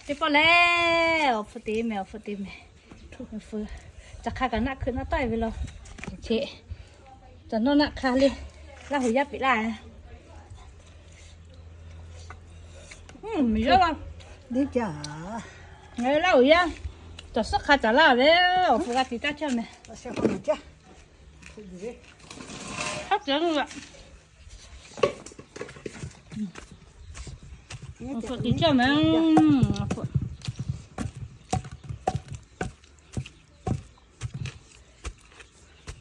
Teˇ pawˆ lehˬ, awˬ hpfuhˇ te mehˍ, awˬ hpfuhˇ te mehˍ. Awˬ hpfuhˇ, caˬ hk'a kaꞈ naˆ hkeuꞈ naˆ tawˆ e ve law. Ceꞈ, caˬ nawˇ naˆ hk'a le, Laˇ huˍ yaˇ piˍ laˇ. Miˬ yaˇ la, Laˇ huˍ yaˇ, caˬ suhˉ hk'a caˬ laˇ ve, awˬ hpfuhˇ g'a tiꞈ caˇ cawˇ mehˍ. Haˉ caˬ, awˬ hpfuhˇ tiꞈ cawˇ mehˍ.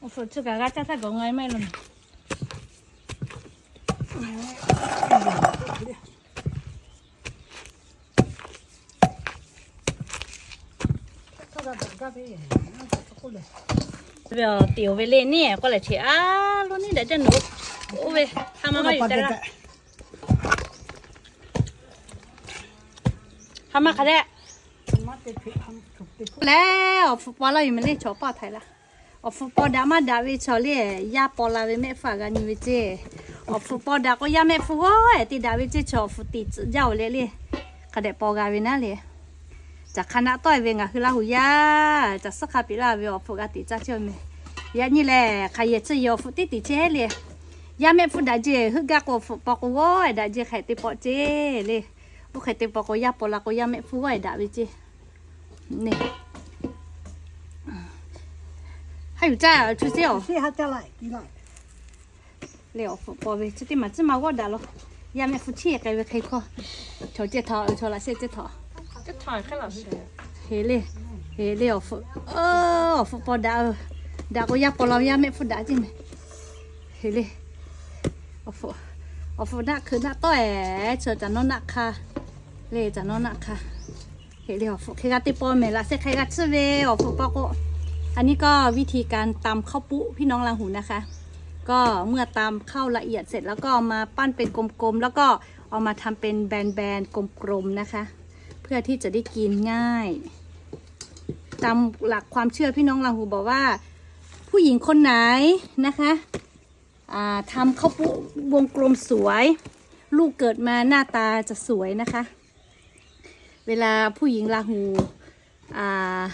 Awˬ hpfuhˇ chi kaꞈ g'a caˇ htaˇ gawˬ nga e maˇ heˆ law mehˍ. Ve awˬ tiˍ oˬ ve le neˇ k'oˆ lehˬ, cheꞈ a lo neˇ daꞈ jaˇ nawˬ. Oˇ ve ha ma maˇ yuˬ ca laˇ. Ha ma hk'a dehꞈ. Lehˬ, awˬ hpfuhˇ paw laˇ yoˬ mehˍ le, chaw paw htaiˍ laˇ. Awˬ hpfuhˇ paw daꞈ maˇ daꞈ ve chaw le, yaˇ paw la ve mehˆ hpfuhˇ a g'a nyi ve ceˇ. Awˬ hpfuhˇ paw daꞈ k'o, yaˇ mehˆ hpfuhˇ g'awˇ ehˍ te daꞈ ve ceˇ. Chaw awˬ hpfuhˇ tiꞈ tcuhꞈ jaˇ oˬ leh le, hk'a dehꞈ paw g'a ve naˉ le. Caˬ hk'a naˆ tawˆ e ve ngaˬ hui Laˇ huˍ yaˇ, caˬ suhˉ hk'a piˍ laˇ ve awˬ hpfuhˇ g'a tiꞈ caˇ cawˇ mehˍ. Yaꞈ nyi lehˬ, hk'aˬ yehˬ tcuh yehˬ awˬ hpfuhˇ tiˉ tiꞈ chehˇ le. Yaˇ mehˆ hpfuhˇ daꞈ jeˬ heuˆ gaˇ k'o, awˬ hpfuhˇ paw k'o g'awˇ ehˍ daꞈ jeˬ hk'e te paw ceˇ le. Oˇ hk'e te paw k'o, yaˇ paw la k'o, yaˇ mehˆ hpfuhˇ g'awˇ ehˍ daꞈ ve ceˇ. Haˉ yuˬ caˇ chu ceˇ awˬ. Le awˬ hpfuhˇ paw ve chi teˇ maˬ tcuhˉ ma g'awˇ daꞈ law. Yaˇ mehˆ hpfuhˇ chiˇ k'ai ve hk'e hkawˇ, chaw ceh htaꞈ chaw laꞈ shehˆ ceh htaꞈ. Heˍ le, heˍ le awˬ hpfuhˇ, awˬ hpfuhˇ paw daꞈ, daꞈ k'o yaˇ paw la yaˇ mehˆ hpfuhˇ daꞈ ceˇ mehˍ. Heˍ le, awˬ hpfuhˇ naˆ hkeuꞈ naˆ tawˆ ehˍ, chi caˬ nawˇ naˆ hk'a le, caˬ nawˇ naˆ hk'a. Heˍ le awˬ hpfuhˇ hk'e g'a te paw mehˍ, laꞈ shehˆ hk'e g'a tsuhˇ ve awˬ hpfuhˇ paw k'o. อันนี้ก็วิธีการตำข้าวปุ พี่น้องลาหูนะคะ ก็เมื่อตำข้าวละเอียดเสร็จแล้วก็เอามาปั้นเป็นกลมๆ แล้วก็เอามาทำเป็นแบนๆ กลมๆ นะคะ เพื่อที่จะได้กินง่าย ตามหลักความเชื่อพี่น้องลาหูบอกว่า ผู้หญิงคนไหนนะคะ อ่า ทำข้าวปุวงกลมสวย ลูกเกิดมาหน้าตาจะสวยนะคะ เวลาผู้หญิงลาหู อ่า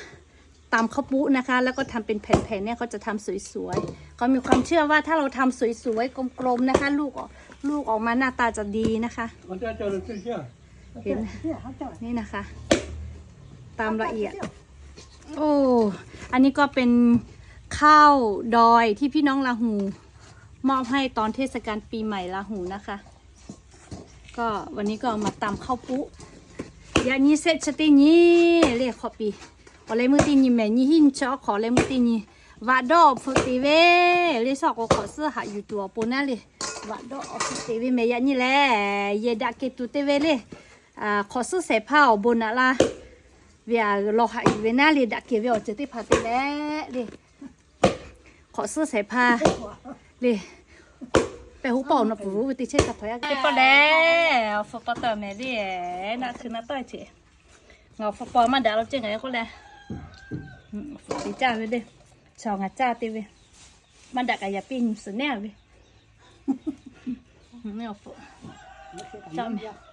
ตำข้าวปุนะคะ แล้วก็ทำเป็นแผ่นๆ เนี่ย เขาจะทำสวยๆ เขามีความเชื่อว่าถ้าเราทำสวยๆ กลมๆ นะคะ ลูกออก ลูกออกมาหน้าตาจะดีนะคะ เห็น นี่นะคะ ตำละเอียด โอ้ อันนี้ก็เป็นข้าวดอยที่พี่น้องลาหู มอบให้ตอนเทศกาลปีใหม่ลาหูนะคะ ก็วันนี้ก็เอามาตำข้าวปุ Yaꞈ nyi shehˆ chi teˇ nyi le hk'awꞈ piˍ. Awˬ leh meuˇ teˇ nyi mehˍ nyi hiˉ nyi chi awˬ hk'awꞈ leh meuˇ teˇ nyi. Vaꞈ dawˇ awˬ hpfuhˇ te ve le, shaw k'o hk'awꞈ suhˉ haꞈ yuˬ tuˬ awˬ pon naˉ le. Vaꞈ dawˇ awˬ hpfuhˇ te ve mehˍ yaꞈ nyi lehˬ, yehˬ daꞈ kehˬ tuˬ te ve le. Hk'awꞈ suhˉ shehˍ hpaˇ awˬ bon naꞈ laˇ ve a, lawˬ haꞈ yuˬ ve naˉ le, daꞈ kehˬ ve awˬ ceuˬ teˇ hpaˍ te leh le. Hk'awꞈ suhˉ shehˍ hpaˇ le, pehˬ hoˉ pawˆ awˬ nawˬ pfuhˍ ve teˇ chehˇ ca hpaˍ yaˇ teˇ pawˆ lehˬ, awˬ hpfuhˇ paw tawˆ mehˍ le, naˆ hkeuꞈ naˆ tawˆ e ceꞈ. Ngaˬ awˬ hpfuhˇ paw maˇ daꞈ lo ceˇ ngaˬ k'oˆ leh, awˬ hpfuhˇ te caˇ ve le, chaw ngaˬ caˇ te ve, maˇ daꞈ kaꞈ yaꞈ piˇ nyi suhˍ nehˉ ve, awˬ hpfuhˇ caˇ mehˍ.